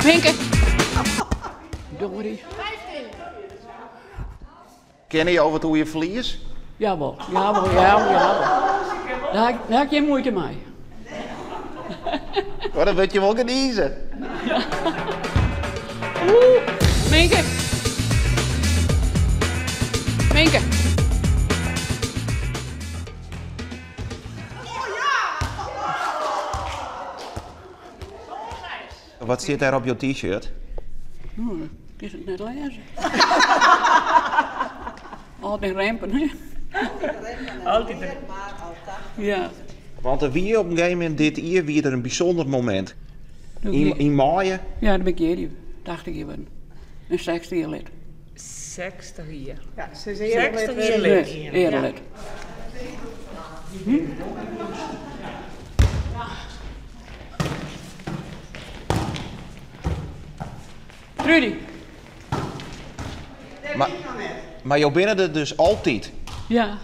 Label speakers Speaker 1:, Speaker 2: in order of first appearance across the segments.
Speaker 1: Minke. Dory.
Speaker 2: Kinne jo wat oer je ferlies?
Speaker 1: Jawol, jawol, jawol, jawol. Dêr ha ik gjin muoite mei.
Speaker 2: Oh, dan wurdt je wol genize.
Speaker 1: Oeh, Minke. Minke.
Speaker 2: Wat stiet dêr op jo t-shirt?
Speaker 1: Oh, ik kin it net lêze. Altyd rempen, hè?
Speaker 3: Altyd
Speaker 1: Ja.
Speaker 2: Want der wie op in gegeven momint dit jier wie der in bysûnder momint. Yn maaie?
Speaker 1: Ja, dan bin ik jierdei 80 jier wurden. En 60 jier lid.
Speaker 3: 60 jier.
Speaker 4: Ja, se is earelid.
Speaker 1: Earelid. Hm? Trudy.
Speaker 2: Mar jo binne der dus altyd?
Speaker 1: Ja.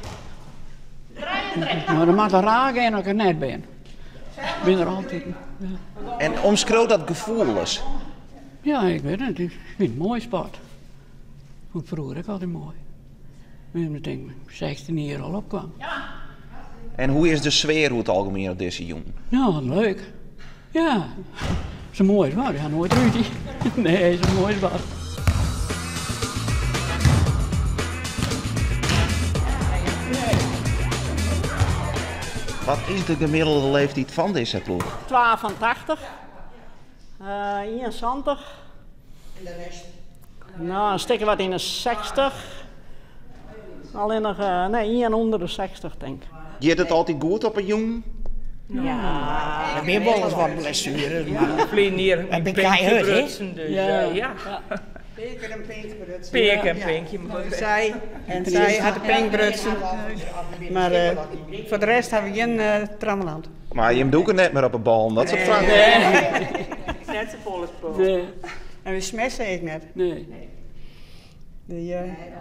Speaker 1: No, dan moat it raar gean as ik der net bin. Ik bin der altyd. Ja.
Speaker 2: En omskriuw dat gefoel ris.
Speaker 1: Ja, ik wit net. Ik fyn it moai sport. Fûn ik froeger ek altyd moai. Ik tink 16 jier al opkwam.
Speaker 2: En hoe is de sfear oer it algemien op dizze jûn?
Speaker 1: No, leuk. Ja, is in moai sport. Ik ha noait rúzje. Nee, is in moai sport.
Speaker 2: Wat is de gemiddelde leeftiid fan dizze ploech?
Speaker 5: 82, 71.
Speaker 4: En de rest?
Speaker 5: No, in stikje wat yn de 60. Allinnich, nee, ien ûnder de 60 tink.
Speaker 2: Giet it altyd goed op 'e jûn?
Speaker 4: Ja, der binne wolris wat blessueres, mar
Speaker 3: Ferline jier
Speaker 4: dat
Speaker 3: myn
Speaker 4: bin
Speaker 3: pinkje
Speaker 4: keihurd, hè?
Speaker 3: brutsen, dus ja.
Speaker 4: Peerke en pink brutsen.
Speaker 3: Peerke en pinkje.
Speaker 4: Sy en sy hat de pink brutsen. Mar foar de rest ha we gjin trammelant.
Speaker 2: Mar jim dûke net mear op 'e ballen, dat soart fragen.
Speaker 4: Nee.
Speaker 3: Net safolle spul.
Speaker 1: Nee.
Speaker 4: En we smesse ek net.
Speaker 1: Nee.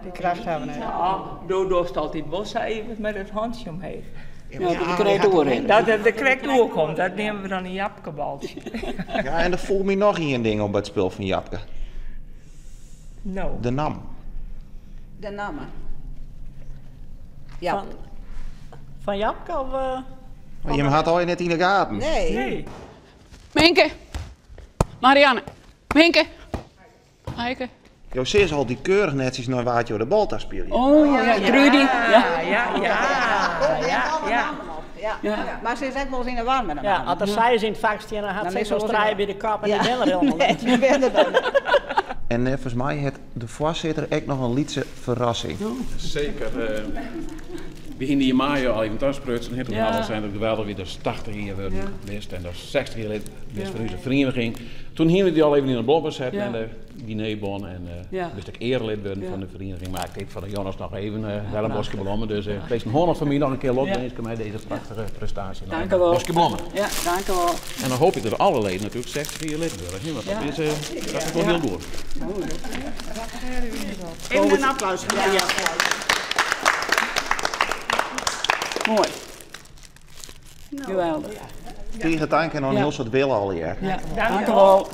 Speaker 4: Dy kracht ha we net.
Speaker 3: Do dochst altyd wol sa even mei dat hantsje omheech.
Speaker 1: Ja, dat der krekt oer
Speaker 3: Dat it der krekt oer komt, dat neame we dan in japkebaltsje.
Speaker 2: Ja, en der foel my noch ien ding op by it spul fan Japke.
Speaker 3: No.
Speaker 2: De namme.
Speaker 6: De namme. Ja.
Speaker 5: Fan Japke of?
Speaker 2: Mar jim ha it allegear net yn 'e gaten.
Speaker 6: Nee.
Speaker 1: Minke. Marianne. Minke. Eike.
Speaker 2: Jo sizze altyd keurich netsjes nei wa't jo de bal ta spylje.
Speaker 1: Oh ja, Trudy.
Speaker 3: Ja, ja, ja, ja,
Speaker 6: ja.
Speaker 1: Ja.
Speaker 6: Mar se is ek wolris yn 'e war mei de
Speaker 5: Ja,
Speaker 6: man.
Speaker 5: as der seis yn it fak stean, dan hat
Speaker 6: Dan
Speaker 5: se
Speaker 6: is
Speaker 5: ek wolris
Speaker 6: se
Speaker 5: trije by de kop en dy binne der helemaal
Speaker 6: Nee,
Speaker 5: net.
Speaker 6: dy binne der dan net.
Speaker 2: En neffens my hat de foarsitter ek noch in lytse ferrassing.
Speaker 7: Seker. Wy hiene yn maaie al even tasprutsen. Toen
Speaker 1: Ja.
Speaker 7: ha we al sein dat it geweldich wie datst 80 jier wurden bist en datst 60 jier lid bist fan ús ferieniging. Toen hiene we dy al even yn de blommen setten en de dinerbon en bist ek earelid wurden fan de ferieniging. Mar ik tink foar de Jonas noch even wer in boskje blommen. Dus wees in hân fan my noch in kear lokwinske mei dizze prachtige prestaasje. Noch
Speaker 1: Dank
Speaker 7: in
Speaker 1: u wol.
Speaker 7: boskje blommen.
Speaker 1: Ja, dank u wol.
Speaker 7: En dan hoop ik dat alle leden natuerlik 60 jier lid wurde, hè, want dat is, dat is wol hiel goed.
Speaker 4: Even in applaus. Ja.
Speaker 1: Moai. Geweldich.
Speaker 2: Tige tank en noch in hiel soad wille allegear.
Speaker 1: Ja, dank u wol.